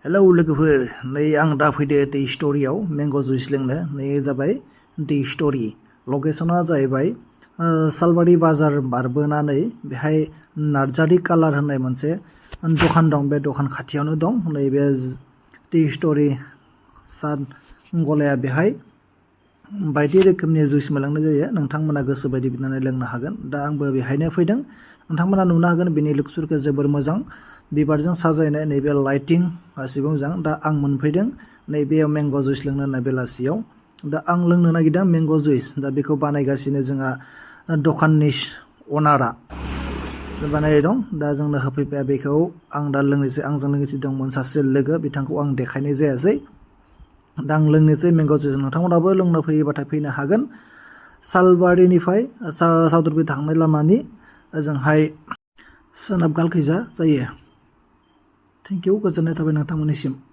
Hello लोगोफोर नै आं दा फैदो टी स्टोरीआव मैंग' जुइस लोंनो नै जाबाय टी स्टोरी लकेशना जाहैबाय सालबारि बाजार बारबोनानै बेहाय नार्जारी कालार होननाय मोनसे दखान दं बे दखान खाथियावनो दं नैबे टी स्टोरी सान गलाया बेहाय बायदि रोखोमनि जुइस मोनलांनाय जायो नोंथांमोना गोसो बायदि बिनानै लोंनो हागोन दा आंबो बेहायनो फैदों नोंथांमोना नुनो हागोन बेनि लुक्सफोरखौ जोबोर मोजां बिबारजों साजायनाय नैबे लाइटिं गासिबो मोजां दा आं मोनफैदों नैबेयाव मैंग' जुइस लोंनो होननाय बेलासियाव दा आं लोंनो नागिरदों मैंग' जुइस दा बेखौ बानायगासिनो जोंहा दखाननि अनारा बानायनाय दं दा जोंनो होफैबाय बेखौ आं दा लोंनोसै आंजों लोगोसे दंमोन सासे लोगो बिथांखौ आं देखायनाय जायासै दा आं लोंनोसै मैंग' जुइस नोंथांमोनाबो लोंनो फैयोबाथाय फैनो हागोन सालबारिनिफ्राय साउदुर्बि थांनाय लामानि ओजोंहाय सोनाब गालखैजा जायो थेंक इउ गोजोननाय थाबाय नोंथांमोननिसिम।